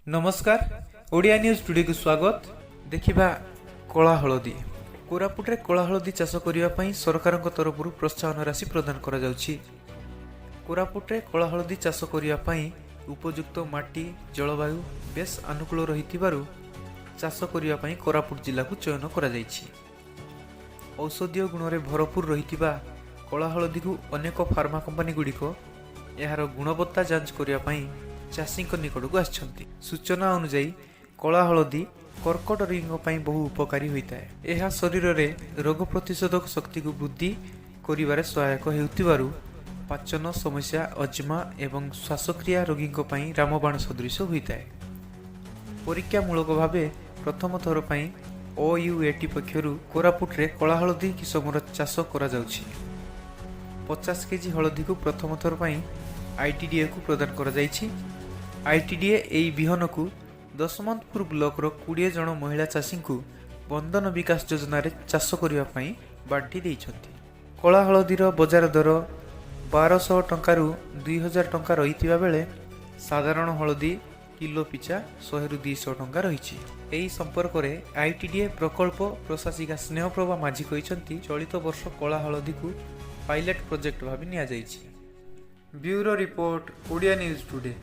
ନମସ୍କାର, ଓଡ଼ିଆ ନ୍ୟୁଜ୍ ଟୁଡେକୁ ସ୍ୱାଗତ। ଦେଖିବା କଳା ହଳଦୀ। କୋରାପୁଟରେ କଳା ହଳଦୀ ଚାଷ କରିବା ପାଇଁ ସରକାରଙ୍କ ତରଫରୁ ପ୍ରୋତ୍ସାହନ ରାଶି ପ୍ରଦାନ କରାଯାଉଛି। କୋରାପୁଟରେ କଳା ହଳଦୀ ଚାଷ କରିବା ପାଇଁ ଉପଯୁକ୍ତ ମାଟି, ଜଳବାୟୁ ବେଶ୍ ଅନୁକୂଳ ରହିଥିବାରୁ ଚାଷ କରିବା ପାଇଁ କୋରାପୁଟ ଜିଲ୍ଲାକୁ ଚୟନ କରାଯାଇଛି। ଔଷଧୀୟ ଗୁଣରେ ଭରପୁର ରହିଥିବା କଳା ହଳଦୀକୁ ଅନେକ ଫାର୍ମା କମ୍ପାନୀଗୁଡ଼ିକ ଏହାର ଗୁଣବତ୍ତା ଯାଞ୍ଚ କରିବା ପାଇଁ ଚାଷୀଙ୍କ ନିକଟକୁ ଆସିଛନ୍ତି। ସୂଚନା ଅନୁଯାୟୀ, କଳା ହଳଦୀ କର୍କଟ ରୋଗୀଙ୍କ ପାଇଁ ବହୁ ଉପକାରୀ ହୋଇଥାଏ। ଏହା ଶରୀରରେ ରୋଗ ପ୍ରତିଶୋଧକ ଶକ୍ତିକୁ ବୃଦ୍ଧି କରିବାରେ ସହାୟକ ହେଉଥିବାରୁ ପାଚନ ସମସ୍ୟା, ଅଜମା ଏବଂ ଶ୍ୱାସକ୍ରିୟା ରୋଗୀଙ୍କ ପାଇଁ ରାମବାଣ ସଦୃଶ ହୋଇଥାଏ। ପରୀକ୍ଷାମୂଳକ ଭାବେ ପ୍ରଥମ ଥର ପାଇଁ ଓୟୁଏଟି ପକ୍ଷରୁ କୋରାପୁଟରେ କଳା ହଳଦୀ କିସମର ଚାଷ କରାଯାଉଛି। 50 କେଜି ହଳଦୀକୁ ପ୍ରଥମ ଥର ପାଇଁ ଆଇଟିଡିଏକୁ ପ୍ରଦାନ କରାଯାଇଛି। ଆଇଟିଡିଏ ଏହି ବିହନକୁ ଦଶମନ୍ତପୁର ବ୍ଲକର 20 ଜଣ ମହିଳା ଚାଷୀଙ୍କୁ ବନ୍ଦନ ବିକାଶ ଯୋଜନାରେ ଚାଷ କରିବା ପାଇଁ ବାଣ୍ଟି ଦେଇଛନ୍ତି। କଳା ହଳଦୀର ବଜାର ଦର 1200 ଟଙ୍କାରୁ 2000 ଟଙ୍କା ରହିଥିବା ବେଳେ ସାଧାରଣ ହଳଦୀ କିଲୋ ପିଛା 100ରୁ 200 ଟଙ୍କା ରହିଛି। ଏହି ସମ୍ପର୍କରେ ଆଇଟିଡିଏ ପ୍ରକଳ୍ପ ପ୍ରଶାସିକା ସ୍ନେହପ୍ରଭା ମାଝୀ କହିଛନ୍ତି, ଚଳିତ ବର୍ଷ କଳା ହଳଦୀକୁ ପାଇଲଟ ପ୍ରୋଜେକ୍ଟ ଭାବେ ନିଆଯାଇଛି। Bureau report, Odia news today.